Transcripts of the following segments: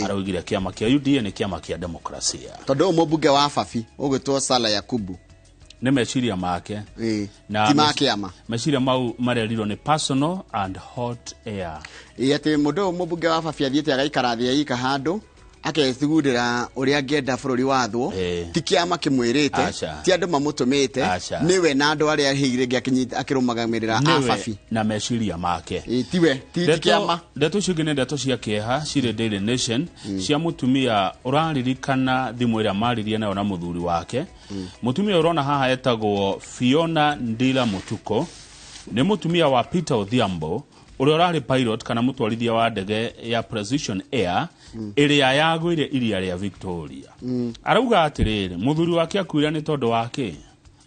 Araugire kĩama kĩa UDA nĩ kĩama kĩa demokrasia. Tondũ ũyũ mũmbunge wa Babi ũgwĩtwo Sala Yakubu. Nĩ meciria make. Na Ti ma kĩama. Meciria mau marerirwo nĩ personal and hot air. Ĩĩ, atĩ mũndũ ũyũ mũmbunge wa Babi athiĩte agaikara thĩ aika handũ akethugundĩra ũrĩa angĩenda bũrũri wathwo. Ti kĩama kĩmwĩrĩte. Aca. Ti andũ mamũtũmĩte. Aca. Nĩwe na andũ arĩa hihi rĩngĩ akĩrũmagamĩrĩra a Nĩwe Babi. na meciria make. Ĩĩ, tiwe, ti kĩama. Ndeto icio ingĩ nĩ ndeto cia kĩeha cirĩ Daily Nation cia mũtumia ũraririkana thimũ ĩrĩa maririe nayo na mũthuri wake. Mũtumia ũrona haha etagwo Fiona Ndila Mutuko, nĩ mũtumia wa Peter Odhiambo ũrĩa ũrarĩ pilot kana mũtwarithia wa ndege ya Precision Air ĩrĩa yagũire iria rĩa Victoria. Arauga atĩrĩrĩ, mũthuri wake akuire nĩ tondũ wa kĩ?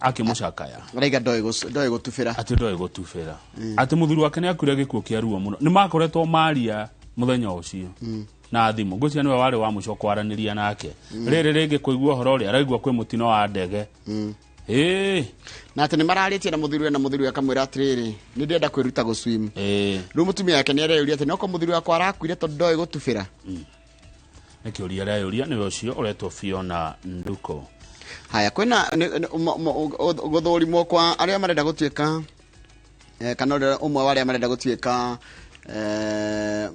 Akĩmũcakaya. Araiga ndoĩ gũtubĩra. Atĩ ndoĩ gũtubĩra. Atĩ mũthuri wake nĩ akuire gĩkuũ kĩa ruo mũno. Nĩ makoretwo maria mũthenya ũcio na thimũ. Ngwĩciria nĩwe warĩ wa mũico kwaranĩria nake. Rĩrĩ rĩngĩ kũigua ũhoro ũrĩa araigua kwĩ mũtino wa ndege. Na atĩ nĩ mararĩtie na mũthuri we, na mũthuri we akamwĩra atĩrĩrĩ, nĩ ndĩrenda kwĩruta gũswim. Rĩu mũtumia wake nĩ areyũria atĩ noko mũthuri wakwa arakuire tondũ ndoĩ gũtubĩra. Nĩ kĩũria areyũria, nĩwe ũcio ũretwo Fiona Nduko. Haya, kwĩna gũthũrimwo kwa arĩa marenda gũtuĩka, kana ũrĩa ũmwe wa arĩa marenda gũtuĩka,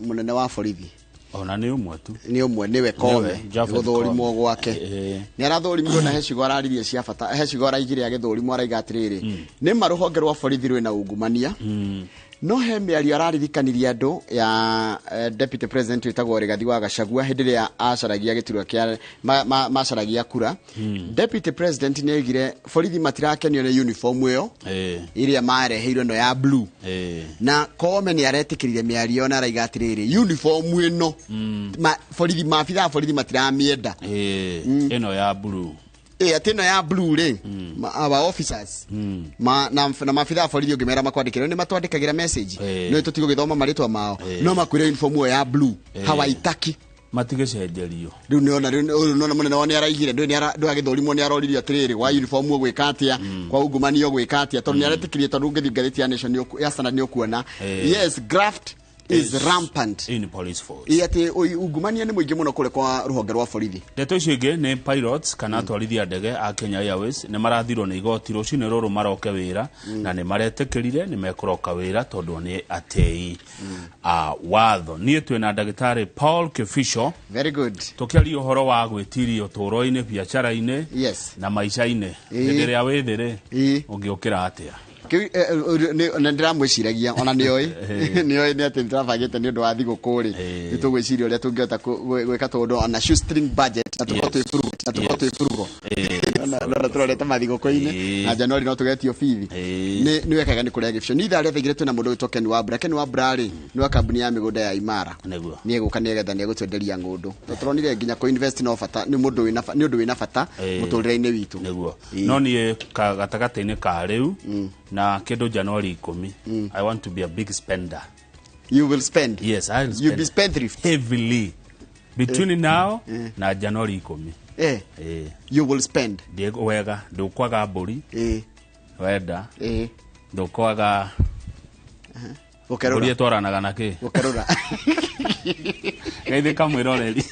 mũnene wa borithi. Ona nĩ ũmwe tu. Nĩ ũmwe, nĩwe Koome. Nĩwe, Japhet Gũthũrimwo Koome. gwake. Nĩ arathũrimirwo na he ciugo araririe cia bata, he ciugo araigire agĩthũrimwo araiga atĩrĩrĩ, nĩ ma rũhonge rwa borithi rwĩna ungumania. No he mĩario araririkanirie andũ ya Deputy President wĩtagwo Rigathi wa Gachagua hĩndĩ ĩrĩa acaragia gĩturwa kĩa, macaragia kura. Deputy President nĩ oigire borithi matirakenio nĩ uniform ĩyo ĩrĩa mareheirwo ĩno ya blue. Na Koome nĩ aretĩkĩrire mĩario na araiga atĩrĩrĩ, uniform ĩno, borithi, maabithaa a borithi matiramĩenda. Ĩno ya blue. Atĩ ĩno ya blue rĩ, our officers, na maabithaa a borithi ũngĩmera makwandĩkĩre, nĩ matwandĩkagĩra message. No tũtigũgĩthoma marĩtwa mao. No makwĩre uniform ĩyo ya blue, hawaitaki. Matigĩcenjerio. Rĩu nĩ ona, rĩu nĩ ona mũnene wao nĩ araigire, ndũĩ nĩ ara-, ndũĩ agĩthũrimwo nĩ aroririo atĩrĩrĩ, wa uniform ũgwĩka atĩa, kwa ungumania ũgwĩka atĩa, tondũ nĩ aretĩkĩrie, tondũ ũngĩthiĩ ngathĩti ya Nation ya Standard nĩ ũkuona. Yes, graft is rampant in police force. Ĩ, atĩ ungumania nĩ mũingĩ mũno kũrĩa kwa rũhonge rwa borithi. Ndeto icio ingĩ nĩ pilots kana atwarithia ndege a Kenya Airways nĩ marathirwo nĩ igoti rũcinĩ rũrũ maroke wĩra, na nĩ maretĩkĩrire nĩ mekũroka wĩra tondũ nĩ atĩi a watho. Niĩ twĩna ndagĩtarĩ Paul Kifico. Very good. Tũkĩaria ũhoro wa gwĩtiria ũtũũro-inĩ, biacara-inĩ, na maica-inĩ. Hĩndĩ ĩrĩa wĩ thĩ rĩ, ũngĩũkĩra atĩa? Kĩu nĩ ndĩramwĩciragia, ona nĩoĩ. Nĩoĩ nĩ atĩ nĩtũrabangĩte nĩ ũndũ wa thigũkũ rĩ. Nĩ tũgwĩciria ũrĩa tũngĩhota gwĩka tondũ ona shoestring budget, na tũkorwo twĩ burugo, na tũkorwo twĩ burugo. Ona tũrorete mathigũkũ-inĩ, na Januari no tũgetio bithi. Nĩ wekaga nĩ kũrĩa gĩbico. Nĩ ithaa rĩa thaa igĩrĩ twĩna mũndũ ũgwĩtwo Ken Wambura. Ken Wambura rĩ, nĩ wa kambuni ya mĩgũnda ya Imara. Nĩ egũka nĩgetha nĩ egũtwenderia ng'ũndũ. Na tũronire nginya kũ invest no bata, nĩ mũndũ wĩna nĩ ũndũ wĩna bata mũtũrĩre-inĩ witũ. No niĩ gatagatĩ-inĩ ka rĩu na kĩndũ Januari 10, I want to be a big spender. You will spend. Yes, I will You'll be spend. spendthrift. Heavily. Between now na Januari 10. You will spend. Ndiĩ wega, ndũkwaga mbũri. Wenda. Ndũkwaga Gũkerũra. Mbũri ĩtwaranaga na kĩ? Gũkerũra. Geithĩka mwĩroreri.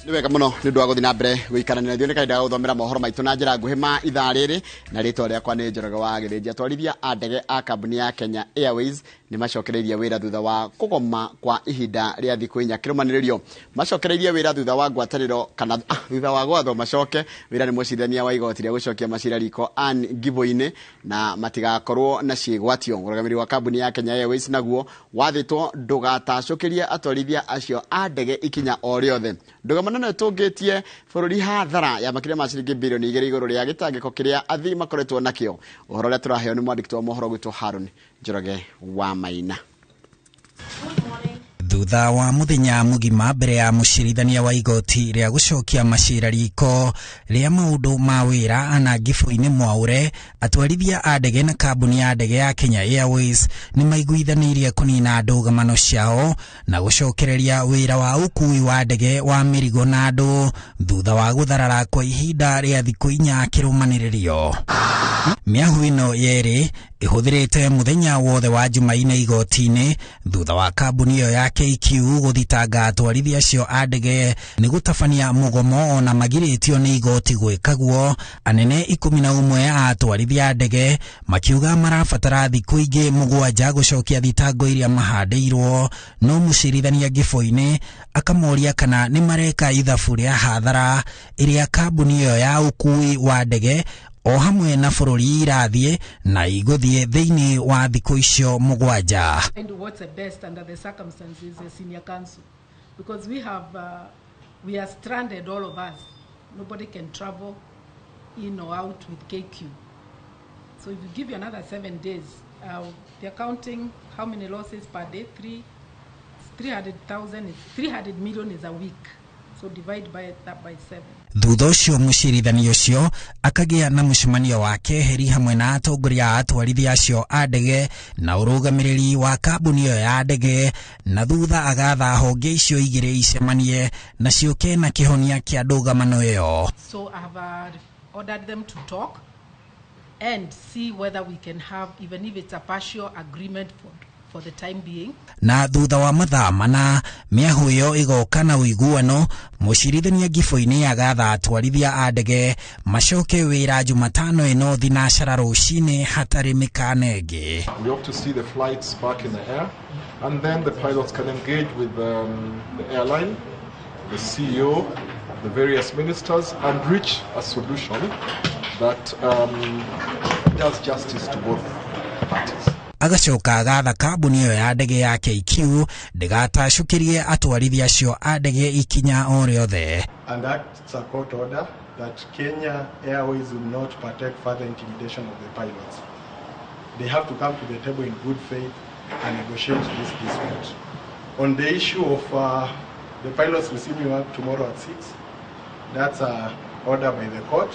Nĩ wega mũno nĩ ũndũ wa gũthiĩ na mbere gũikarania na ithuĩ. Nĩ kahinda ga gũthomera mohoro maitũ na njĩra nguhĩ ma ithaa rĩrĩ, na rĩtwa rĩakwa nĩ Njoroge wa Gĩthĩnji. Atwarithia a ndege a kambuni ya Kenya Airways nĩ macokereirie wĩra thutha wa kũgoma kwa ihinda rĩa thikũ inya kĩrũmanĩrĩrio. Macokereirie wĩra thutha wa ngwatanĩro kana, thutha wa gwathwo macoke wĩra nĩ mũcirithania wa igoti rĩa gũcokia macira riko Anne Ngibuini, na matigakorwo na ciĩgwatio. Mũrũgamĩrĩri wa kambuni ya Kenya Airways naguo wathĩtwo ndũgatacũkĩrie atwarithia acio a ndege ikinya o rĩothe. Ndũgamano ĩno ĩtũngĩtie bũrũri hathara ya makĩria ma ciringi birioni igĩrĩ igũrũ rĩa gĩtangĩko kĩrĩa athii makoretwo nakĩo. Ũhoro ũrĩa tũraheo nĩ mwandĩki wa mohoro gwitũ Harun Njoroge wa Maina. Thutha wa muthenya mugima mbere ya mucirithania wa igoti ria gucokia macira riko ria maundu ma wira ana Ngibuini Mwaure, atwarithia a ndege na kambuni ya ndege ya Kenya Airways ni maiguithanirie kunina ndũgamano ciao na gucokereria wira wa ukui wa ndege wa mirigo na andu thutha wa gutharara kwa ihinda ria thiku 4 kirumaniririo. Miahu ino yeri ihuthirite muthenya wothe wa Jumaine igoti-ini thutha wa kambuni iyo ya KQ guthitanga atwarithia acio a ndege ni gutabania mugomo ona magiritio ni igoti gwikaguo. Anene 11 a atwarithia a ndege makiuga marabatara thiku ingi 7 gucokia thitango iria mahandiirwo, no mucirithania Ngibuini akamoria kana ni mareka ithabu ria hathara iria kambuni iyo ya ukui wa ndege o hamwe na bururi irathie na iguthie thiini wa thiku icio 7. And what's the best under the circumstances as senior counsel, because we are stranded, all of us. Nobody can travel in or out with KQ. So if you give you another 7 days, they're counting how many losses per day? 300,000 is 300 million is a week. So divide by that by 7. Thutha ũcio mũcirithania ũcio akagĩa na mũcemanio wa keheri hamwe na atongoria a atwarithia acio a ndege na ũrũgamĩrĩri wa kambuni ĩyo ya ndege, na thutha agatha honge icio igĩrĩ icemanie na ciũke na kĩhonia kĩa ndũgamano ĩyo. So I have ordered them to talk and see whether we can have, even if it's a partial agreement for the time being. Na thutha wa mathaa 4 mĩahu ĩyo ĩgoka na ũiguano, mũcirithania Ngibuini agatha atwarithia a ndege macoke wĩra Jumatano ĩno thinacara rũcinĩ hatarĩ mĩkana ĩngĩ. We hope to see the flights back in the air, and then the pilots can engage with the airline, the CEO, the various ministers, and reach a solution that does justice to both parties. Agacoka agatha kambuni ĩyo ya ndege ya KQ ndĩgatacũkĩrie atwarithia acio a ndege ikinya o rĩothe. And that's a court order that Kenya Airways will not partake further intimidation of the pilots. They have to come to the table in good faith and negotiate this dispute. On the issue of the pilots resuming work tomorrow at 6, that's an order by the court.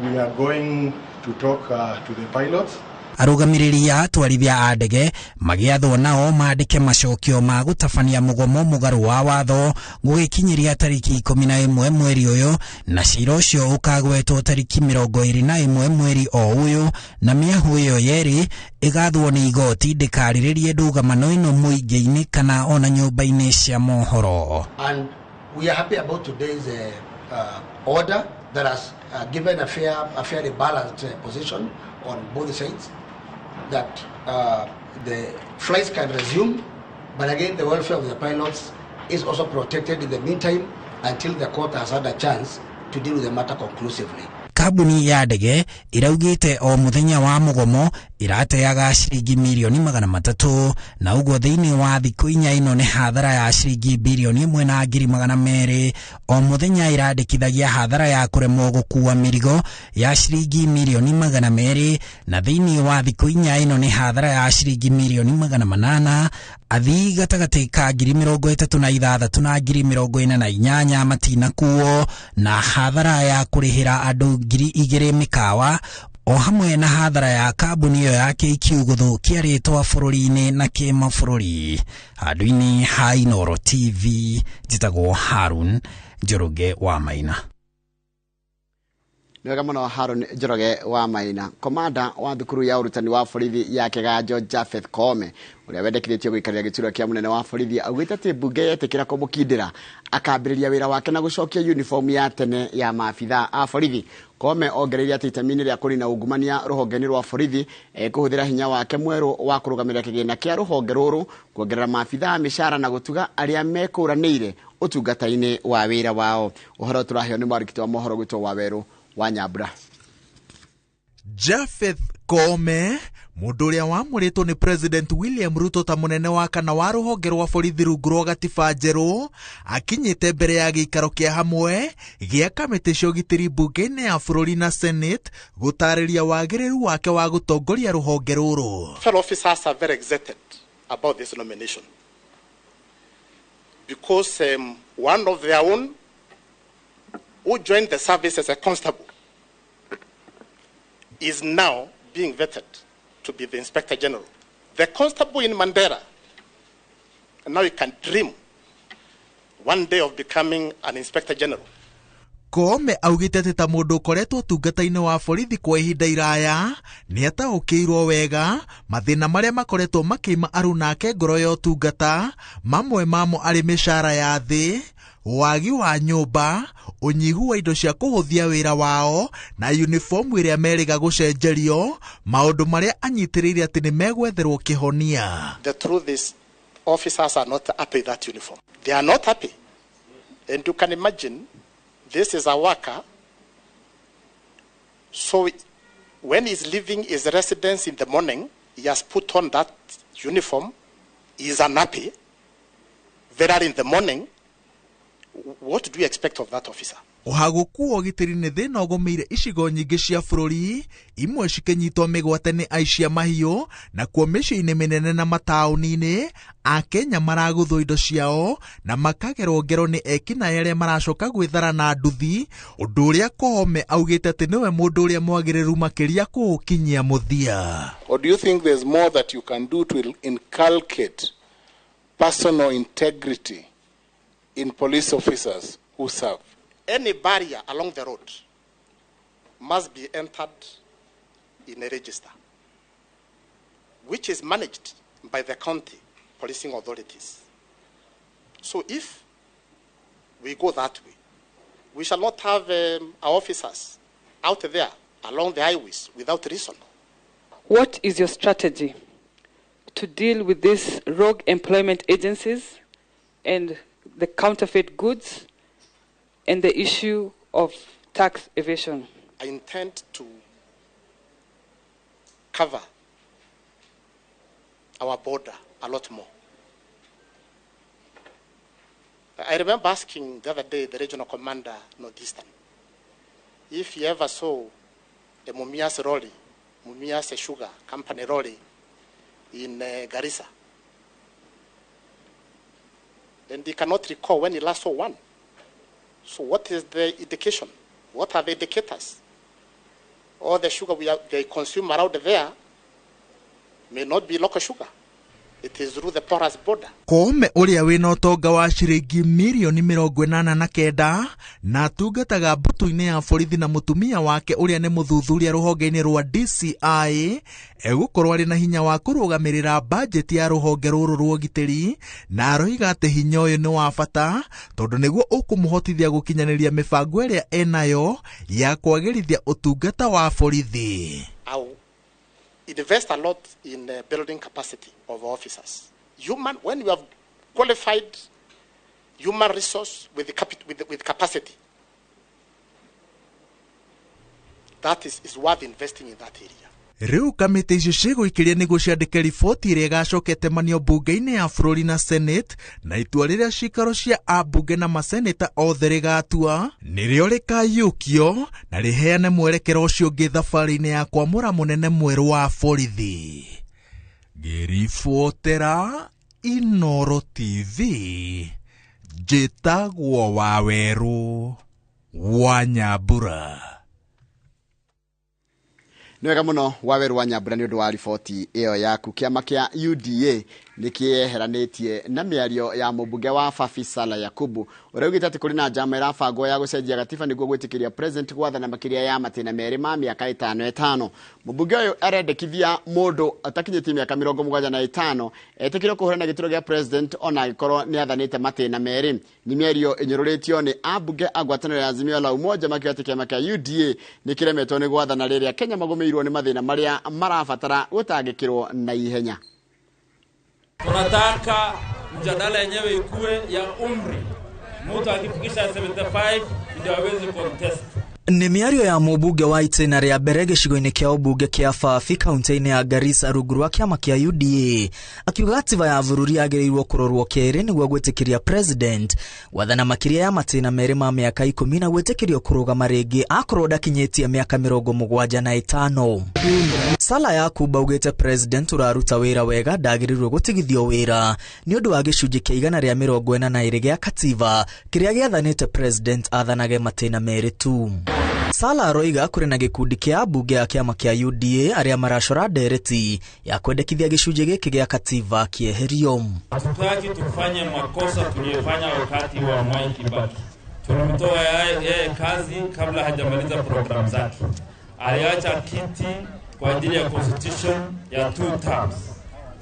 We are going to talk to the pilots. Arũgamĩrĩri a atwarithia a ndege magĩathwo nao maandĩke macokio ma gũtabania mũgomo mũgarũ wa watho gũgĩkinyĩria tariki 11 mweri ũyũ, na cira ũcio ũkagwetwo tariki 21 mweri o ũyũ, na mĩahu ĩyo yerĩ ĩgathwo nĩ igoti ndĩkarĩrĩrie ndũgamano ĩno mũingĩ-inĩ kana ona nyũmba-inĩ cia mohoro. And we are happy about today's order that has given a fairly balanced position on both sides, that the flights can resume, but again the welfare of the pilots is also protected in the meantime until the court has had a chance to deal with the matter conclusively. Kambuni ya ndege iraugite o muthenya wa mugomo irateaga ciringi mirioni 300, na uguo thiini wa thiku 4 ino ni hathara ya ciringi birioni 1,200. O muthenya irandikithagia hathara ya kuremwo gukua mirigo ya ciringi mirioni 200, na thiini wa thiku 4 ino ni hathara ya ciringi mirioni 800. Athii gatagati ka 36,000 na 48,000 matinakuo, na hathara ya kurihira andu 2,000 mikawa o hamwe na hathara ya kambuni ĩyo ya KQ gũthũkia rĩtwa bũrũri-inĩ na kĩmabũrũri. Handũ-inĩ ha Inooro TV, njĩtagwo Harun Njoroge wa Maina. Nĩ wega mũno Harun Njoroge wa Maina. Komanda wa thukuru ya ũrutani wa borithi ya Kĩganjo Japheth Koome ũrĩa wendekithĩtio gũikarĩra gĩturwa kĩa mũnene wa borithi augĩte atĩ mbunge yetĩkĩra kũmũkindĩra akambĩrĩria wĩra wake na gũcokia uniform ya tene ya maabithaa a borithi. Koome ongereire atĩ itemi-inĩ rĩa kũnina ungumania rũhonge-inĩ rwa borithi ekũhũthĩra hinya wake mwerũ wa kũrũgamĩrĩra kĩgĩna kĩa rũhonge rũrũ, kuongerera maabithaa mĩcara na gũtuga arĩa mekũranĩire ũtungata-inĩ wa wĩra wao. Ũhoro tũraheo nĩ mwarĩki wa mohoro gwĩtwo Wawerũ wa Nyambura. Japheth Koome, mundu uria wamuritwo ni President William Ruto ta munene wa kana wa ruhonge rwa borithi rungu rwa gatiba njeru, akinyite mbere ya giikaro kia hamwe gia kamiti cia ugitiri bunge-ini ya bururi na Senate gutariria wagiriru wake wa gutongoria ruhonge ruru. Fellow officers are very excited about this nomination. Because one of their own who joined the service as a constable is now being vetted to be the Inspector General. The constable in Mandera, now he can dream one day of becoming an Inspector General. Koome augĩte atĩ ta mũndũ ũkoretwo ũtungata-inĩ wa borithi kwa ihinda iraya nĩ ataũkĩirwo wega mathĩna marĩa makoretwo makĩima aruna ake ngoro ya ũtungata, mamwe mamo arĩ mĩcara ya thĩ, wagi wa nyũmba, ũnyihu wa indo cia kũhũthia wĩra wao na uniform ĩrĩa merĩga gũcenjerio, maũndũ marĩa anyitĩrĩire atĩ nĩ megwetherwo kĩhonia. The truth is, officers are not happy with that uniform. They are not happy. And you can imagine, this is a worker, so when he's leaving his residence in the morning, he has put on that uniform, he is unhappy, very early in the morning. What do you expect of that officer? Ũhagũku wa ũgitĩri nĩ thĩna ũgũmĩire icigo nyingĩ cia bũrũri, imwe cikĩnyitwo mĩgwate nĩ aici a mahiũ, nakuo mĩciĩ-inĩ mĩnene na mataũni-inĩ, Akenya maraguthwo indo ciao na makagerwo ngero nĩ ekinaĩ arĩa maracoka gwĩthara na nduthi, ũndũ ũrĩa Koome augĩte atĩ nĩwe mũndũ ũrĩa mwagĩrĩru makĩria kũũkinyia mũthia. Or do you think there's more that you can do to inculcate personal integrity in police officers who serve? Any barrier along the road must be entered in a register, which is managed by the county policing authorities. So if we go that way, we shall not have our officers out there along the highways without reason. What is your strategy to deal with these rogue employment agencies and the counterfeit goods and the issue of tax evasion? I intend to cover our border a lot more. I remember asking the other day the regional commander, Northeastern, if he ever saw a Mumias lorry, Mumias Sugar Company lorry in Garissa. And he cannot recall when he last saw one. So what is the indication? What are the indicators? All the sugar they consume around there may not be local sugar. It is through the porous border. Koome ũrĩa wĩna ũtonga wa ciringi mirioni 89 na atungataga mbũtũ-inĩ ya borithi na mũtumia wake ũrĩa nĩ mũthuthuria rũhonge-inĩ rwa DCI egũkorwo arĩ na hinya wa kũrũgamĩrĩra bajeti ya rũhonge rũrũ rwa ũgitĩri, na aroiga atĩ hinya ũyũ nĩ wa bata tondũ nĩguo ũkũmũhotithia gũkinyanĩria mĩbango ĩrĩa enayo ya kwagĩrithia ũtungata wa borithi. Invest a lot in building capacity of officers. When you have qualified human resource with capacity, that is worth investing in that area. Rĩu kamĩtĩ icio cigũikĩria nĩguo ciandĩke riboti ĩrĩa ĩgacoka ĩtemanio mbunge-inĩ ya bũrũri na Senate, na itua rĩrĩa cikaro cia ambunge na maseneta othe rĩgatua nĩrĩo rĩkaiyũkio na rĩheane mwerekero ũcio ũngĩ thabarĩ-inĩ ya kwamũra mũnene mwerũ wa borithi. Ngĩribotera Inoro TV, njĩtagwo Wawerũ wa Nyambura. Nĩ wega mũno Wawerũ wa Nyambura nĩ ũndũ wa riboti ĩyo yaku. Kĩama kĩa UDA nĩ kĩeheranĩtie na mĩario ya mũmbunge wa Fafi Salah Yakubu ũrĩa augĩte atĩ kũrĩ na njama ĩrabangwo ya gũcenjia gatiba nĩguo gwĩtĩkĩria president gwathana makĩria ya matĩna merĩ ma mĩaka 5 5. Mũmbunge ũyũ arendekithia mũndũ atakinyĩtie mĩaka 75 etĩkĩrio kũhũrana gĩturwa gĩa president ona angĩkorwo nĩ athanĩte matĩna merĩ. Nĩ mĩario ĩnyũrũrĩtio nĩ ambunge a ngwatanĩro ya Azimio la Umoja makiuga atĩ kĩama kĩa UDA nĩ kĩremetwo nĩ gwathana rĩrĩa Kenya magũmĩirwo nĩ mathĩna marĩa marabatara gũtangĩkĩrwo na ihenya. Tunataka mjadala yenyewe ikue ya umri, mtu akifikisha 75 ndio aweze contest. Nĩ mĩario ya mũmbunge wa itĩna rĩa mbere gĩcigo-inĩ kĩa ũmbunge kĩa Fafi kaunti-inĩ ya Garissa rungu rwa kĩama kĩa UDA akiuga gatiba ya bũrũri yagĩrĩirwo kũrorwo kerĩ nĩguo gwĩtĩkĩria president gwathana makĩria ya matĩna merĩ ma mĩaka 10 na gwĩtĩkĩrio kũrũgama rĩngĩ akorwo ndakinyĩtie mĩaka 75. Sala Yakub augĩte president ũraruta wĩra wega ndagĩrĩirwo gũtigithio wĩra nĩ ũndũ wa gĩcunjĩ kĩa 142 gĩa katiba kĩrĩa gĩathanĩte president athanage matĩna merĩ tu. Sala aroiga kũrĩ na gĩkundi kĩa ambunge a kĩama kĩa UDA arĩa maracora ndereti ya kwendekithia gĩcunjĩ gĩkĩ gĩa katiba kĩeherio. Hatutaki tufanye makosa tuliyofanya wakati wa Mwai Kibaki. Tulimtoa yeye kazi kabla hajamaliza program zake. Aliacha kiti kwa ajili ya constitution ya 2 terms.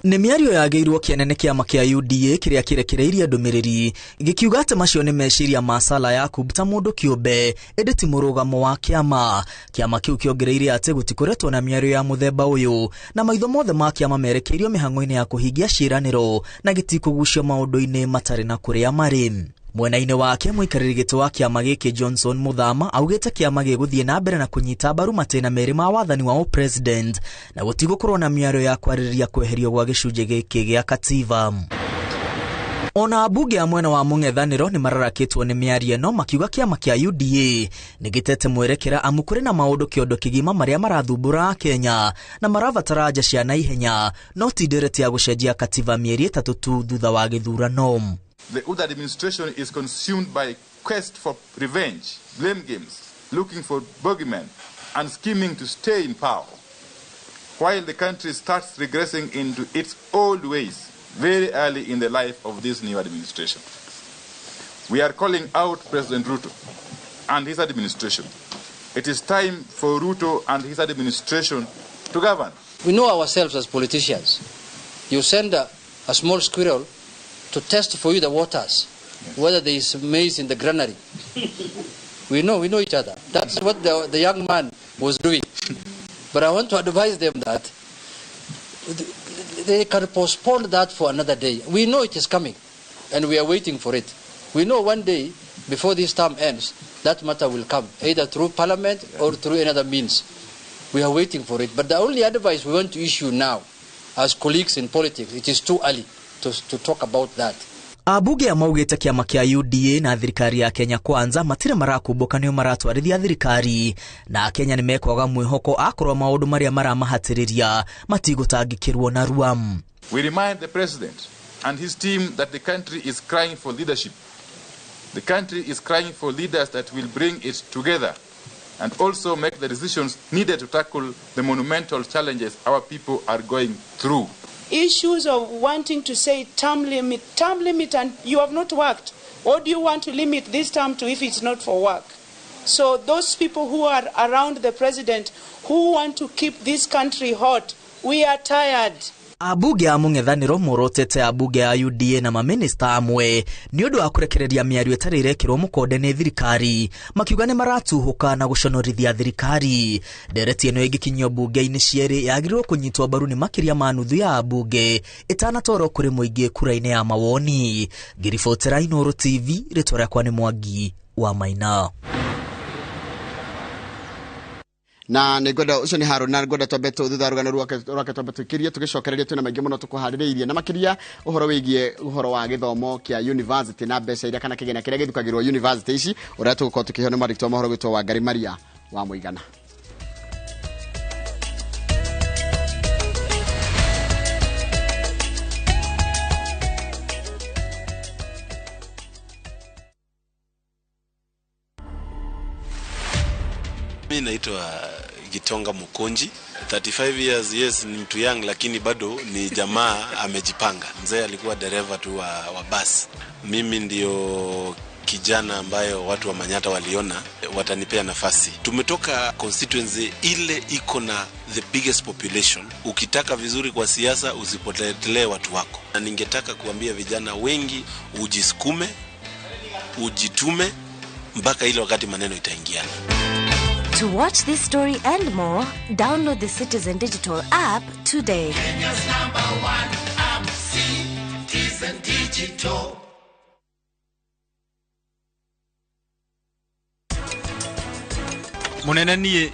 Nĩ mĩario yagĩirwo kĩanene kĩama kĩa UDA kĩrĩa kĩrekereirie ndũmĩrĩri gĩkiuga atĩ macio nĩ meciria ma Sala Yakub ta mũndũ kĩũmbe ĩndĩ ti mũrũgamo wa kĩama. Kĩama kĩu kĩongereire atĩ gũtikoretwo na mĩario ya mũthemba ũyũ na maitho mothe ma kĩama merekeirio mĩhang'o-inĩ ya kũhingia ciĩranĩro na gĩtikũgucio maũndũ-inĩ matarĩ na kũrĩa marĩ. Mwena-inĩ wake mũikarĩri gĩtĩ wa kĩama gĩkĩ Johnson Muthama augĩte kĩama gĩgũthiĩ na mbere na kũnyita mbaru matĩna merĩ ma wathani wa president na gũtigũkorwo na mĩario ya kwarĩrĩria kweherio gwa gĩcunjĩ gĩkĩ gĩa katiba. Ona ambunge a mwena wa mũng'ethanĩro nĩ mararakĩtwo nĩ mĩario ĩno makiuga kĩama kĩa UDA nĩ gĩtete mwerekera amu kũrĩ na maũndũ kĩondo kĩgima marĩa marathumbũra Kenya na marabatara anja cia naihenya no ti ndereti ya gũcenjia katiba mĩeri 3 tu thutha wa gĩthurano. The UDA administration is consumed by quest for revenge, blame games, looking for bogeymen, and scheming to stay in power, while the country starts regressing into its old ways very early in the life of this new administration. We are calling out President Ruto and his administration. It is time for Ruto and his administration to govern. We know ourselves as politicians. You send a small squirrel to test for you the waters, yes, whether there is maize in the granary. We know each other. That's what the young man was doing. But I want to advise them that they can postpone that for another day. We know it is coming, and we are waiting for it. We know one day, before this term ends, that matter will come, either through parliament or through another means. We are waiting for it. But the only advice we want to issue now, as colleagues in politics, it is too early to talk about that. Ambunge maugĩte kĩama kĩa UDA na thirikari ya Kenya Kwanza matirĩ marakumbũka nĩo maratwarithia thirikari na Kenya nĩ mekwaga mwĩhoko akorwo maũndũ marĩa maramahatĩrĩria matigũtangĩkĩrwo narua. We remind the president and his team that the country is crying for leadership. The country is crying for leaders that will bring it together and also make the decisions needed to tackle the monumental challenges our people are going through. Issues of wanting to say term limit, and you have not worked. What do you want to limit this term to if it's not for work? So those people who are around the president who want to keep this country hot, we are tired. Ambunge a mũng'ethanĩro morotete ambunge a UDA na maminista amwe nĩ ũndũ wa kũrekereria mĩario ĩtarĩ ĩrekĩrwo mũkonde nĩ thirikari makiuga nĩ maratuhũka na gũconorithia thirikari. Ndereti ĩno ĩngĩkinyio mbunge-inĩ cierĩ yagĩrĩirwo kũnyitwo mbaru nĩ makĩria ma nuthu ya ambunge ĩtanatwarwo kũrĩ mũingĩ kura-inĩ ya mawoni. Ngĩribotera Inooro TV, rĩtwa rĩakwa nĩ Mwangi wa Maina. Na nĩ ngwenda ũcio nĩ Harũni, na ngwenda twambe thutha rũgano rwake twambe tũkirie tũgĩcokereria twĩna maingĩ mũno tũkũharĩrĩirie na makĩria ũhoro wĩgiĩ ũhoro wa gĩthomo kĩa university na mbeca iria kana kĩgĩna kĩrĩa gĩthukagĩrwo university ici ũrĩa tũgũkorwo tũkĩheo nĩ mwandĩki wa mohoro gwĩtwo Wangari Maria wa Mũigana. Mimi naitwa Gitonga Mukonji, 35 years, yes ni mtu young lakini bado ni jamaa amejipanga. Mzee alikuwa dereva tu wa bus. Mimi ndio kijana ambayo watu wa Manyata waliona watanipea nafasi. Tumetoka constituency ile iko na the biggest population. Ukitaka vizuri kwa siasa usipotelee watu wako. Na ningetaka kuambia vijana wengi ujisukume, ujitume mpaka ile wakati maneno itaingiana. To watch this story and more, download the Citizen Digital app today. Kenya's #1 app, Citizen Digital. Munene niĩ.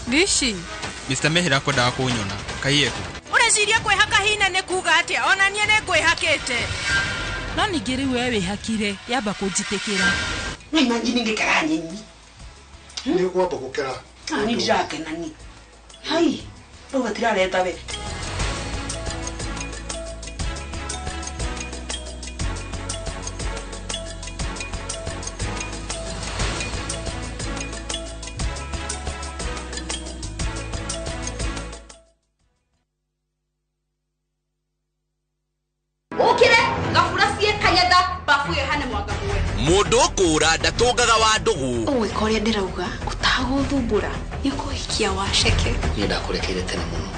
Ndici. Mr. Mehera kwendaga kũnyona. Kaiyeku. Ũreciria kwĩhaka hina nĩ kuga atĩa? Ona niĩ nĩ ngwĩhakĩte. No ningĩ rĩu we wĩhakire, yamba kũnjĩtĩkĩra. No imagine ngĩkera nyenyi. Nĩ ũkwamba gũkera. Ni ndirakena ni. Hai, rĩu gatirareta we. Mundu kura ndatungaga wa ndugu. Ũgwĩka ũrĩa ndĩrauga ũtagũthumbũra nĩ ũkũhikia waceke. Niĩ ndakũrekeire tene mũno.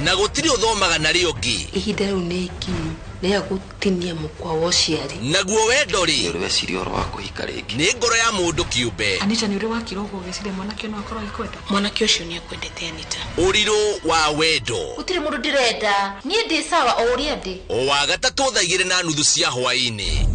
Na gũtirĩ ũthomaga na rĩo ũngĩ. Ihinda rĩu nĩ ikinyu rĩa gũtinia mũkwa wa ũciari. Naguo wendo rĩ, nĩ ũreciria ũhoro wa kũhika rĩngĩ. Nĩ ngoro ya mũndũ kĩũmbe. Anita, nĩ ũrĩ wakira ũguo ũgĩciria mwanake no akorwo agĩkwenda? Mwanake ũcio nĩ akwendete Anita. Ũrirũ wa wendo. Gũtirĩ mũndũ ndĩrenda. Niĩ ndĩ sawa o ũrĩa ndĩ. O wa gatatũ thaa 2:30 cia hwaĩ-inĩ.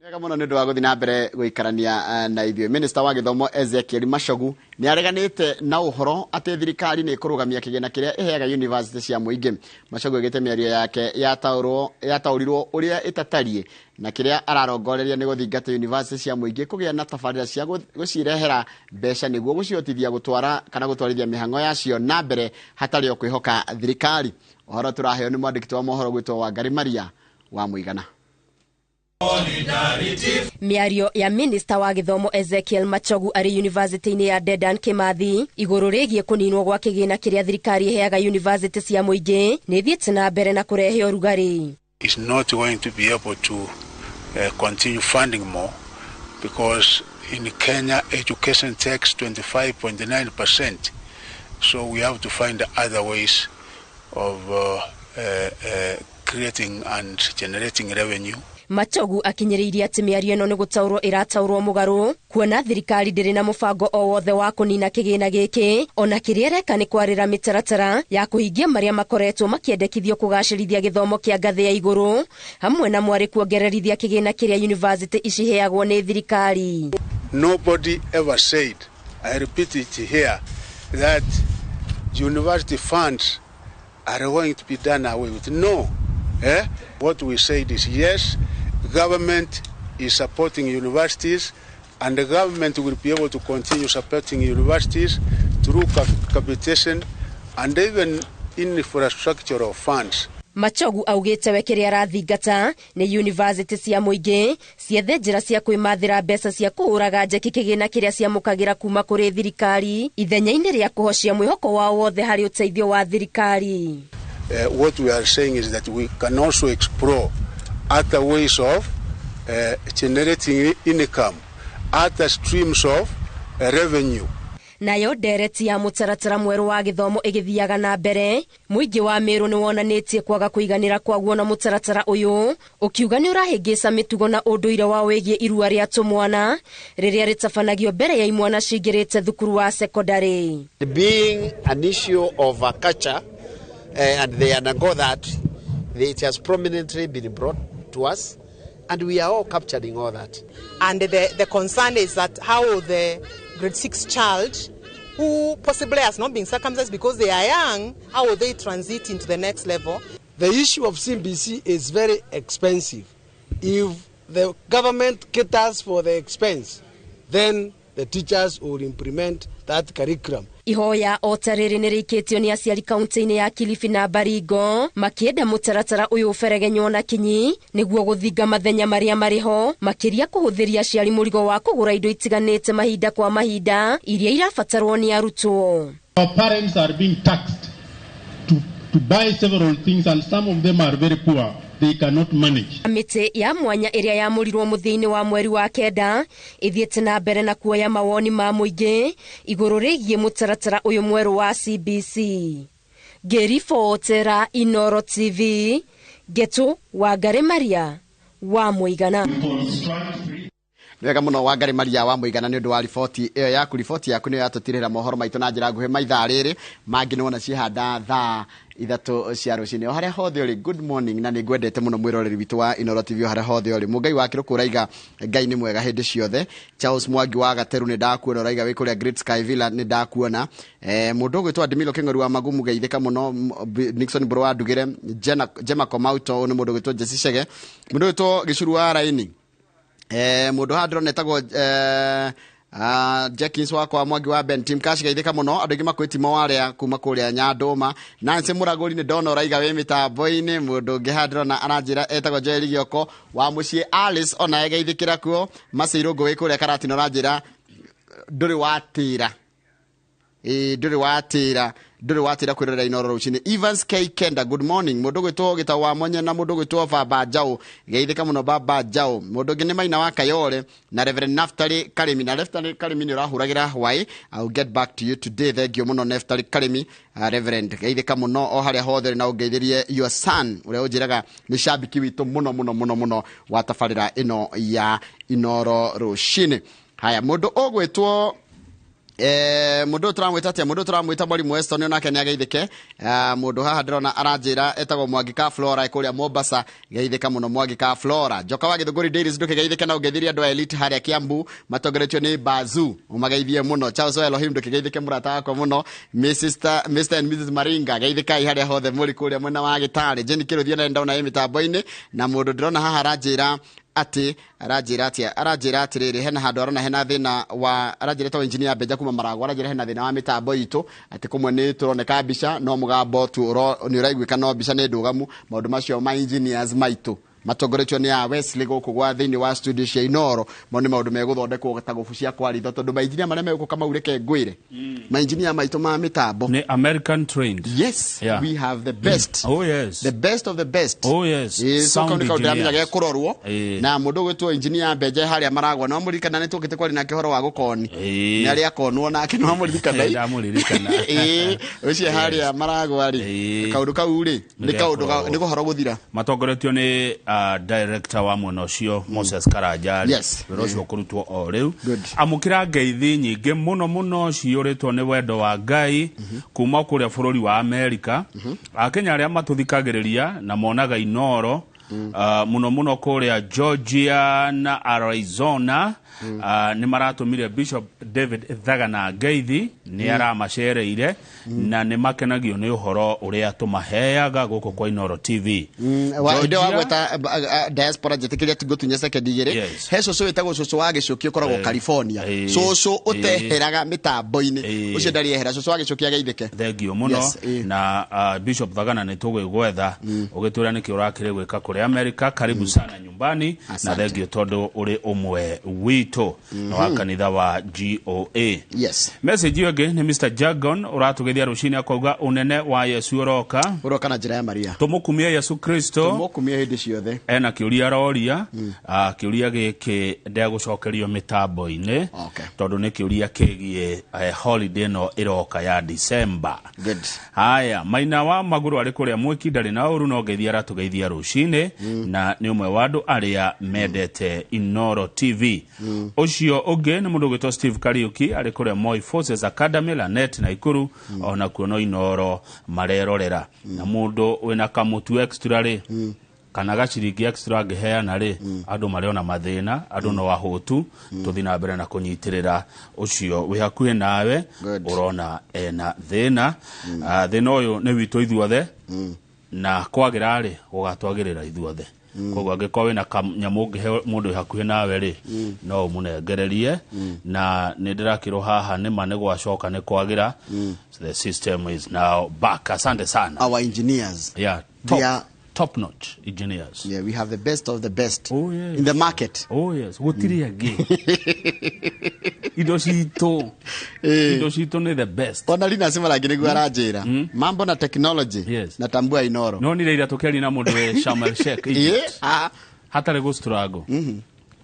Wega muno nĩ ũndũ wa gũthiĩ na mbere gũikarania na ithuĩ. Minister wa gĩthomo Ezekiel Machogu nĩ areganĩte na ũhoro atĩ thirikari nĩ ĩkũrũgamia kĩgĩna kĩrĩa ĩheaga university cia mũingĩ. Machogu augĩte mĩario yake yataũrirwo ũrĩa ĩtatariĩ na kĩrĩa ararongoreria nĩ gũthingata university cia mũingĩ kũgĩa na tabarĩra cia gũcirehera mbeca nĩguo gũcihotithia gũtwara kana gũtwarithia mĩhang'o yacio na mbere hatarĩ o kwĩhoka thirikari. Ũhoro tũraheo nĩ mwandĩki wa mohoro gwĩtwo Wangari Maria wa Mũigana. Mĩario ya minista wa gĩthomo Ezekiel Machogu arĩ university-inĩ ya Dedan Kimathi igũrũ rĩgiĩ kũninwo gwa kĩgĩna kĩrĩa thirikari ĩheaga university cia mũingĩ nĩ ĩthiĩte na mbere na kũrehe ũrugarĩ. Is not going to be able to continue funding more because in Kenya education takes 25.9%, so we have to find other ways of creating and generating revenue. Machogu akinyĩrĩirie atĩ mĩario ĩno nĩ gũtaũrwo ĩrataũrwo mũgarũ kuona thirikari ndĩrĩ na mũbango o wothe wa kũnina kĩgĩna gĩkĩ ona kĩrĩa ĩreka nĩ kwarĩra mĩtaratara ya kũhingia marĩa makoretwo makĩendekithio kũgacĩrithia gĩthomo kĩa ngathĩ ya igũrũ hamwe na mwarĩ kuongererithia kĩgĩna kĩrĩa university iciheagwo nĩ thirikari. Nobody ever said, I repeat it here, that university funds are going to be done away with. No. What we said is yes, government is supporting universities and the government will be able to continue supporting universities through capitation and even infrastructural funds. Machogu augĩte we kĩrĩa arathingata nĩ university cia mũingĩ ciethe njĩra cia kwĩmathĩra mbeca cia kũhũraga njeki kĩgĩna kĩrĩa ciamũkagĩra kuma kũrĩ thirikari ithenya-inĩ rĩa kũhocia mwĩhoko wao wothe harĩ ũteithio wa thirikari. What we are saying is that we can also explore other ways of generating income, other streams of revenue. Nayo ndereti ya mũtaratara mwerũ wa gĩthomo ĩgĩthiaga na mbere mũingĩ wa Meru nĩ wonanĩtie kwaga kũiganĩra kwaguo na mũtaratara ũyũ ũkiuga nĩ ũrahĩngĩca mĩtugo na ũndũire wao wĩgiĩ irua rĩa tũmwana rĩrĩa rĩtabanagio mbere ya imwana cingĩrĩte thukuru wa sekondarĩ. Being an issue of a culture, and they undergo that, it has prominently been brought to us, and we are all capturing all that. And the concern is that how the grade 6 child, who possibly has not been circumcised because they are young, how will they transit into the next level? The issue of CBC is very expensive. If the government caters for the expense, then the teachers will implement that curriculum. Ihoya o ta rĩrĩ nĩ rĩikĩtio nĩ aciari kaunti-inĩ ya Kilifi na Baringo makĩenda mũtaratara ũyũ ũberegenywo na kinyi nĩguo gũthinga mathenya marĩa marĩ ho makĩria kũhũthĩria aciari mũrigo wa kũgũra indo itiganĩte mahinda kwa mahinda iria irabatarwo nĩ arutwo. Our parents are being taxed to buy several things and some of them are very poor. They cannot manage. Mĩtĩ ya mwanya ĩrĩa yamũrirwo mũthia-inĩ wa mweri wa kenda ĩthiĩte na mbere na kuoya mawoni ma mũingĩ igũrũ rĩgiĩ mũtaratara ũyũ mwerũ wa CBC. Ngĩribotera Inoro TV, Ngetu Wangari Maria wa Mũigana. Nĩ wega mũno Wangari Maria wa Mũigana nĩ ũndũ wa riboti ĩyo yaku. Riboti yaku nĩyo yatũtirĩra mohoro maitũ na njĩra nguhĩ maithaa rĩrĩ mangĩ nĩwona ciĩhanda thaa 3 cia rũcinĩ. O harĩa hothe ũrĩ, good morning, na nĩ ngwendete mũno mwĩroreri witũ wa Inooro TV o harĩa hothe ũrĩ. Mũngai wa Kĩrũkũ ũraiga Ngai nĩ mwega hĩndĩ ciothe. Charles Mwangi wa Gateru nĩ ndakuona, ũraiga wĩ kũrĩa Great Sky Villa nĩ ndakuona. Mũndũ ũgwĩtwo Adimilo Kĩng'oru wa Magumu geithĩka mũno. Nixon Mbũrũ wa Ndugĩre, Jema Komauto nĩ mũndũ ũgwĩtwo Jesse Chege, mũndũ ũgwĩtwo Gĩcuru wa Raini. Mũndũ haha ndĩrona etagwo Jenkins wakwa Mwangi wa Ben Tim Cash geithĩka mũno. Andũ aingĩ makwĩtimo warĩa kuma kũrĩa Nyandũma. Nancy Mũragũri nĩ ndona ũraiga wĩ mĩtambo-inĩ. Mũndũ ũngĩ haha ndĩrona aranjĩra etagwo Joel Gĩoko wa mũciĩ Alice, ona geithĩkĩra kuo. Macĩ Irũngũ wĩ kũrĩa Karatina ũranjĩra ndũrĩ watĩra. Ndũrĩ watĩra, ndũrĩ watĩra kwĩrorera Inooro rũcinĩ. Evans K Kenda, good morning. Mũndũ ũgwĩtwo Gĩtaũ wa Monye na mũndũ ũgwĩtwo Baba Njaũ, geithĩka mũno Baba Njaũ. Mũndũ ũngĩ nĩ Maina wa Kayore na Reverend Naftali Karimi. Na Naftali Karimi nĩ ũrahũragĩra hwaĩ. I will get back to you today. Thank you mũno Naftali Karimi, Reverend, geithĩka mũno o harĩa hothe, na ũngeithĩrie your son ũrĩa ũnjĩraga nĩ cambiki witũ mũno mũno mũno mũno wa tabarĩra ĩno ya Inooro rũcinĩ. Haya, mũndũ ũgwĩtwo mũndũ ũyũ tũramwĩta atĩa? Mũndũ ũyũ tũramwĩta Mwalimu Weston, onake nĩ ageithĩke. Mũndũ haha ndĩrona aranjĩra etagwo Mwangi ka Flora kũrĩa Mombasa, geithĩka mũno Mwangi ka Flora. Njoka wa Gĩthũngũri Dairies ndũkĩgeithĩke na ũngeithĩrie andũ a Elite harĩa Kiambu matongoretio nĩ Bazu, ũmageithie mũno. Charles wa Elohim ndũkĩgeithĩke mũrata wakwa mũno. Mr and Mrs Maringa geithĩkai harĩa hothe mũrĩ kũrĩa mwena wa Gĩtarĩ. Jenny Kĩrũthia na ndona ĩ mĩtambo-inĩ. Na mũndũ ndĩrona haha aranjĩra atĩ aranjĩra atĩa, aranjĩra atĩrĩrĩ, hena handũ arona hena thĩna wa, aranjĩra etagwo engineer Benja kuma Maragwa, aranjĩra hena thĩna wa mĩtambo itũ, atĩ kũmwe nĩ tũroneka mbica no mũgambo tu nĩ ũraiguĩka no mbica nĩ ndũgamu. Maũndũ macio ma engineers maitũ matongoretio nĩ a Wesley gũkũ gwa thĩinĩ wa studio cia Inooro, mo nĩ maũndũ megũthondekwo ta gũbu cia kwaritho, tondũ mainjinia marĩa megũka mau, reke ngwĩre, mainjinia maitũ ma mĩtambo nĩ American trained. Yes. Yeah. We have the best. Oh yes. The best of the best. Oh yes. So Sound kau nĩ kaũndũ ndĩramenya engineers. gekũrorwo. Na mũndũ ũgwĩtwo engineer Benja harĩa Maragwa, no mũririkana nĩ tũkĩte kwaria nake ũhoro wa gũkoni, nĩ arĩa akonwo nake, no mũririkana. Ndamũririkana. Ũcio harĩa Maragwa rĩ, kaũndũ kau rĩ nĩ kaũndũ nĩ kũhoro gũthira. Matongoretio nĩ director wa mwena ũcio Moses Karanja rĩ. Wĩra ũcio ũkũrutwo o rĩu. Amũkĩra ngeithi nyingĩ mũno mũno ciyũrĩtwo nĩ wendo wa Ngai kuma kũrĩa bũrũri wa Amerika. Akenya arĩa matũthikagĩrĩria na monaga Inooro mũno mũno kũrĩa Georgia na Arizona, nĩ maratũmire Bishop David Thagana ngeithi, nĩ aramacereire na nĩ makenagio nĩ ũhoro ũrĩa tũmaheaga gũkũ kwa Inooro TV. Hĩndĩ ĩyo wagweta diaspora, njĩtĩkĩria ngũtunye sekendi 2. He cũcũ wĩtagwo cũcũ wa Gĩcũki ũkoragwo California, cũcũ ũteheraga mĩtambo-inĩ, ũcio ndarĩ ehera. Cũcũ wa Gĩcũki ageithĩke. Thengio mũno. Na Bishop Thagana nĩ tũgwĩgwetha ũgĩtwĩra nĩkĩ ũrakĩrĩ gwĩka kũrĩa Amerika. Karibu sana nyumbani na thengio tondũ ũrĩ ũmwe witũ na wa kanitha wa GOA. Message ĩyo ĩngĩ nĩ Mr Jagon ũratũgeithia rũcinĩ, akauga ũnene wa Yesu ũroka. Ũroka na njĩra ya Maria. Tũmũkumie Yesu Kristo. Tũmũkumie hĩndĩ ciothe. Ena kĩũria aroria. Kĩũria gĩkĩ ndegũcokerio mĩtambo-inĩ tondũ nĩ kĩũria kĩgiĩ holiday ĩno ĩroka ya December. Haya, Maina wa Magũrũ arĩ kũrĩa Mwĩki, ndarĩ na ũru, no ngeithia aratũgeithia rũcinĩ, na nĩ ũmwe wa andũ arĩa mendete Inooro TV. Ũcio ũngĩ nĩ mũndũ ũgwĩtwo Steve Kariuki arĩ kũrĩa Moi Forces Academy Lanet Naikuru, ona kuo no Inooro marerorera. Na mũndũ wĩna kamũtu extra rĩ, kana gaciringi extra angĩheana rĩ, andũ marĩ ona mathĩna, andũ no ahũtu, tũthiĩ na mbere na kũnyitĩrĩra ũcio wĩ hakuhĩ nawe ũrona ena thĩna. Thĩna ũyũ nĩ witũ ithuothe, na kwagĩra rĩ gũgatwagĩrĩra ithuothe. Koguo angĩkorwo wĩna kanyamũ ũngĩhe mũndũ wĩ hakuhĩ nawe rĩ, no ũmũnengererie. Na nĩ ndĩrakĩrwo haha nĩma nĩ gwacoka nĩ kwagĩra. The system is now back. Asante sana. Our engineers, top, they are top notch engineers. Yeah, we have the best of the best yes. in the market. Oh yes, gũtirĩ angĩ. Indo citũ nĩ the best. Ona Lina Simarangi nĩguo aranjĩra mambo na technology na tambua Inooro. No nire ira tũkĩaria na mũndũ wĩ Sharm el Sheikh, Egypt. Hatarĩ gũ struggle,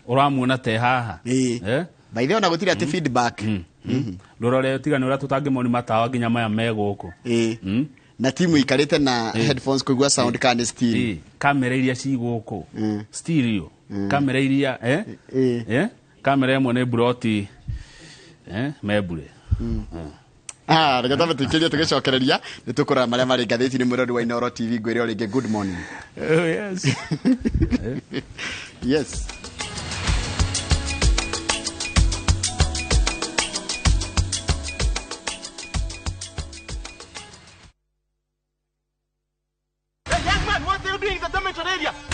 ũramuona te haha. Eh? By the way, ona gũtirĩ atĩ feedback. Ndũrore tiga nĩ ũrĩa tũtangĩmoni matawa nginya maya me gũkũ. Na timu ikarĩte na headphones kũigua sound kana nĩ stereo. Kamera iria ci gũkũ, stereo kamera iria, eh? Eh? Kamera ĩmwe nĩ mburoti membure. Ah, reke twambe tũikĩrie tũgĩcokereria nĩ tũkũrora marĩa marĩ ngathĩti-inĩ mwĩrori wa Inooro TV ngwĩre o rĩngĩ good morning. Oh, yes. Yes.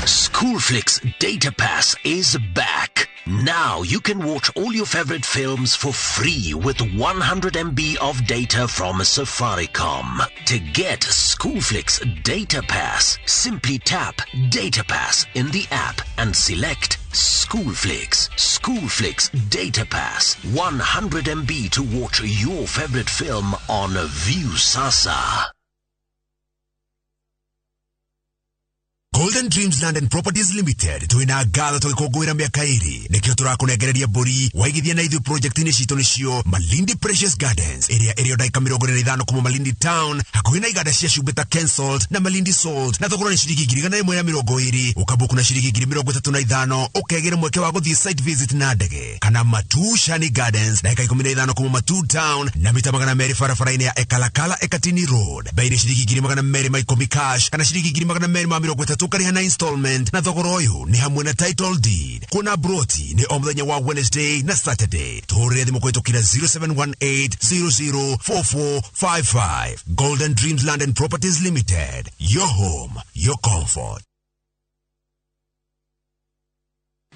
Schoolflix Data Pass is back. Now you can watch all your favorite films for free with 100 MB of data from Safaricom. To get Schoolflix Data Pass, simply tap Data Pass in the app and select Schoolflix. Schoolflix Data Pass. 100 MB to watch your favorite film on Viusasa. Golden Dreams Land and Properties Limited twina ngatho tũgĩkũngũĩra mĩaka ĩrĩ nĩkĩo tũrakũnengereria mbũri waigithia na ithuĩ project-inĩ citũ nĩcio Malindi Precious Gardens ĩrĩa ĩrĩ o ndagĩka 45 kuma Malindi Town hakuhĩ na iganda cia cumbĩ ta Kensalt na Malindi Salt na thogora nĩ ciringi 120,000 ũkambuku na ciringi 35,000 ũkegĩra mweke wa gũthiĩ site visit na ndege kana Matu Shani Gardens ndagĩka 15 kuma Matu Town na mita 200 barabara-inĩ ya Ekalakala Ekatini Road bei nĩ ciringi 210,000 cash kana ciringi 230,000 ũkarĩha na installment na thogora ũyũ nĩ hamwe na title deed kuona broti nĩ o mũthenya wa Wednesday na Saturday tũhũrĩre thimũ kũhĩtũkĩra 0718004455 Golden Dreams Land and Properties Limited, your home, your comfort.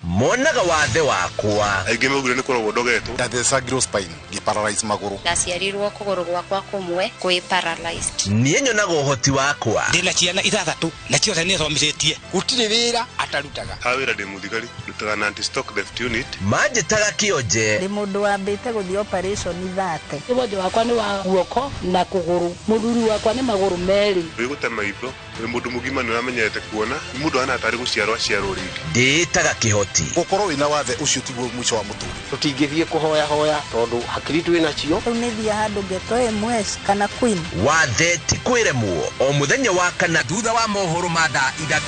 Monaga wathe wakwa aingĩ maugire nĩ kũrogwo ndogetwo ndathecagirwo spine ngĩparalyze magũrũ ndaciarirwo kũgũrũ gwakwa kũmwe kwĩ paralyzed niĩ nyonaga ũhoti wakwa ndĩna ciana ithathatũ na ciothe nĩ thomithĩtie gũtirĩ wĩra atarutaga ha wĩra ndĩ mũthigari ndutaga na anti stock theft unit manjĩtaga kĩonje ndĩ mũndũ wambĩte gũthiĩ operation thate wonje wakwa nĩ wa guoko na kũgũrũ mũthuri wakwa nĩ magũrũ merĩ wĩgũte maitho wĩ mũndũ mũgima nĩ ũramenyerete kuona nĩ mũndũ ahana tarĩ gũciarwo aciarwo rĩngĩ ndĩĩtaga kĩhoti gũkorwo wĩna wathe ũcio tiguo mũico wa mũtũrĩre tũtingĩthiĩ kũhoya hoya tondũ hakiri twĩ nacio rĩu nĩ thiĩ handũ ngetwo MS kana Queen wathe ti kwĩremwo o mũthenya wa kana thutha wa mohoro ma thaa 3.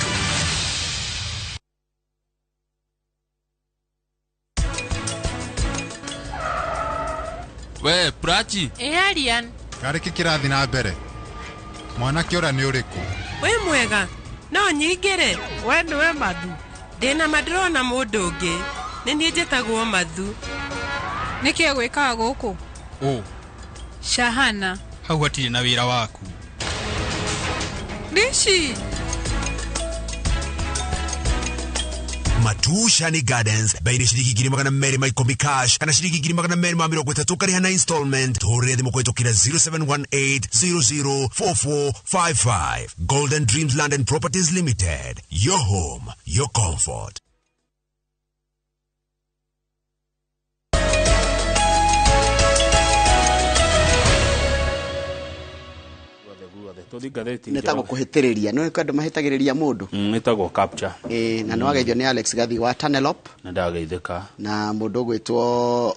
We Prachi. Ĩ Arian. Karĩ kĩ kĩrathiĩ na mbere? Mwanake ũrĩa nĩ ũrĩkũ? Wĩ mwega no nyingĩre. We nĩwe Mathu? Ndĩna ma ndĩrona mũndũ ũngĩ. Nĩ niĩ njĩtagwo Mathu. Nĩkĩĩ gwĩkaga gũkũ? Ũ. Shahana. Hau hatirĩ na wĩra waku. Rishi. Matu Shani Gardens bei nĩ ciringi 210,000 cash kana ciringi 230,000 ũkarĩha na installment tũhũrĩre thimũ kũhĩtũkĩra 0718004455 Golden Dreams Land and Properties Limited, your home, your comfort. Nĩtagwo kũhĩtĩrĩria nĩ andũ mahĩtagĩrĩria mũndũ nĩtagwo capture ĩĩ na nĩwageithio nĩ Alex Gathi wa Tanelop na ndageithĩka na mũndũ ũgwĩtwo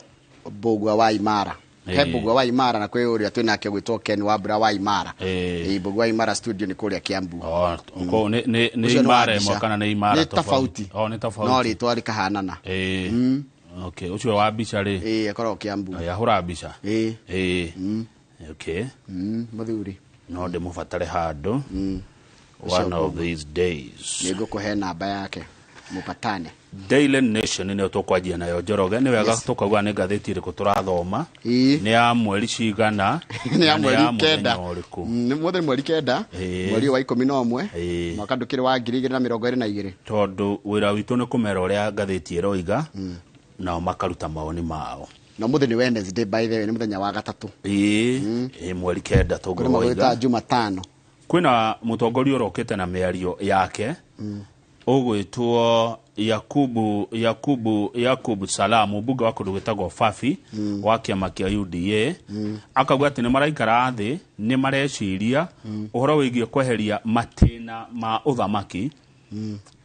Mbũgua wa Imara he Mbũgua wa Imara na kwĩ ũrĩa twĩnake ũgwĩtwo Ken wa Mbura wa Imara ĩĩ Mbũgua wa Imara studio nĩ kũrĩa Kiambu nĩ Imara ĩmwe kana nĩ Imara nĩ tofauti nĩ tofauti no rĩtwa rĩkahanana ĩĩ okay ũcio wa mbica rĩ ĩĩ akoragwo Kiambu ahũra mbica ĩĩ ĩĩ okay mũthuri no ndĩmũbatare handũ one of these days nĩngũkũhe namba yake mũpatane. Daily Nation nĩyo tũkwanjia nayo Njoroge nĩ wega tũkauga nĩ ngathĩti ĩrĩkũ tũrathoma nĩ ya mweri cigana nĩ ya mweri 9 nĩ mweri 9 mweri wa 11 mwaka ndũkĩrĩ wa 2022 tondũ wĩra witũ nĩ kũmera ũrĩa ngathĩti ĩroiga nao makaruta mawoni mao na mũthĩ nĩ Wednesday by the way nĩ mũthenya wa gatatũ ĩĩ mweri 9 tũngũroiga Jumatano kwĩna mũtongoria ũrokĩte na mĩario yake ũgwĩtwo Yakubu Salamu mbunge wa kũndũ gwĩtagwo Fafi wa kĩama kĩa UDA akauga atĩ nĩ maraikara thĩ nĩ mareciria ũhoro wĩgiĩ kweheria matĩna ma ũthamaki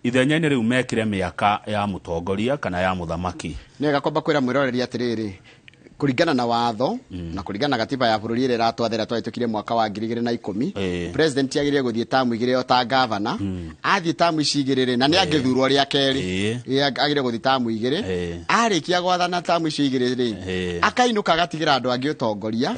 ithenya-inĩ rĩu mekire mĩaka ya mũtongoria kana ya mũthamaki nĩ wega kwamba kwĩra mwĩroreri atĩrĩrĩ Kũringana na watho na kũringana na gatiba ya bũrũri ĩrĩa ĩratwathĩra twahĩtũkire mwaka wa 2010, president agĩrĩire gũthiĩ tamu 2 o ta gavana. Athiĩ tamu ici 2 rĩ, na nĩ angĩthurwo rĩa kerĩ, agĩrĩire gũthiĩ tamu 2. Arĩkia gwathana tamu icio 2 rĩ, akainũka agatigĩra andũ angĩ ũtongoria,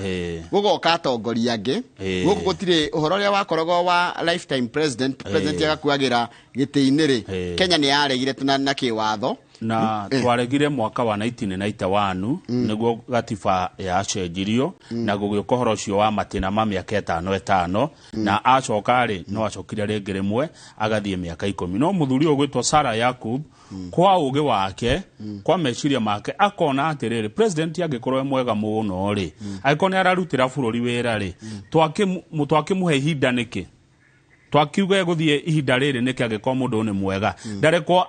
gũgoka atongoria angĩ. Gũkũ gũtirĩ ũhoro ũrĩa wakoragwo wa lifetime president, president agakuagĩra gĩtĩ-inĩ rĩ. Kenya nĩ yaregire na kĩwatho. Na twaregire mwaka wa 1991 nĩguo gatiba yacenjirio na gũgĩũka ũhoro ũcio wa matĩna ma mĩaka 5 5, na acoka rĩ, no acokire rĩngĩ rĩmwe agathiĩ mĩaka 10. No mũthuri ũyũ ũgwĩtwo Sarah Yakub, kwa ũgĩ wake, kwa meciria make, akona atĩrĩrĩ, president angĩkorwo e mwega mũno rĩ, angĩkorwo nĩ ararutĩra bũrũri wĩra rĩ, twakĩmũhe ihinda nĩkĩ? Twakiuga gũthiĩ ihinda rĩrĩ nĩkĩ angĩkorwo mũndũ ũyũ nĩ mwega? Ndarekwo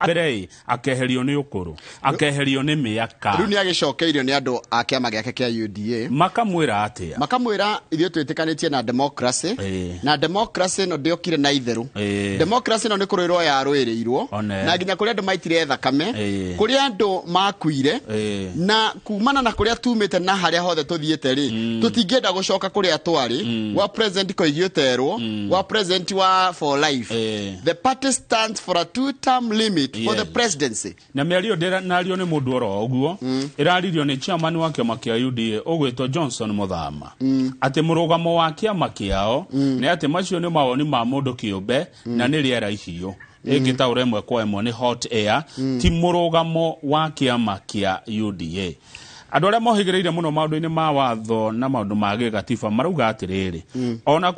mbere akeherio nĩ ũkũrũ, akeherio nĩ mĩaka. Rĩu nĩ agĩcokeirio nĩ andũ a kĩama gĩake kĩa UDA. Makamwĩra atĩa? Makamwĩra ithuĩ twĩtĩkanĩtie na democracy, na democracy ĩno ndĩokire na itherũ. Democracy ĩno nĩ kũrũĩrwo yarũĩrĩirwo, na nginya kũrĩa andũ maitire thakame, kũrĩa andũ makuire, na kumana na kũrĩa tumĩte na harĩa hothe tũthiĩte rĩ, tũtingĩenda gũcoka kũrĩa twarĩ gwa president koigi ũterwo gwa president wa for life. The party stands for a two term limit for the presidency. Na mĩario ndĩrario nĩ mũndũ oro ũguo, ĩraririo nĩ chairman wa kĩama kĩa UDA ũgwĩtwo Johnson Muthama, atĩ mũrũgamo wa kĩama kĩao nĩ atĩ macio nĩ mawoni ma mũndũ kĩũmbe na nĩ rĩera ihiũ ĩngĩtaũra ĩmwe kwa ĩmwe nĩ hot air, ti mũrũgamo wa kĩama kĩa UDA. Andũ arĩa mohĩgĩrĩire mũno maũndũ-inĩ ma watho na maũndũ ma gĩgatiba marauga atĩrĩrĩ, ona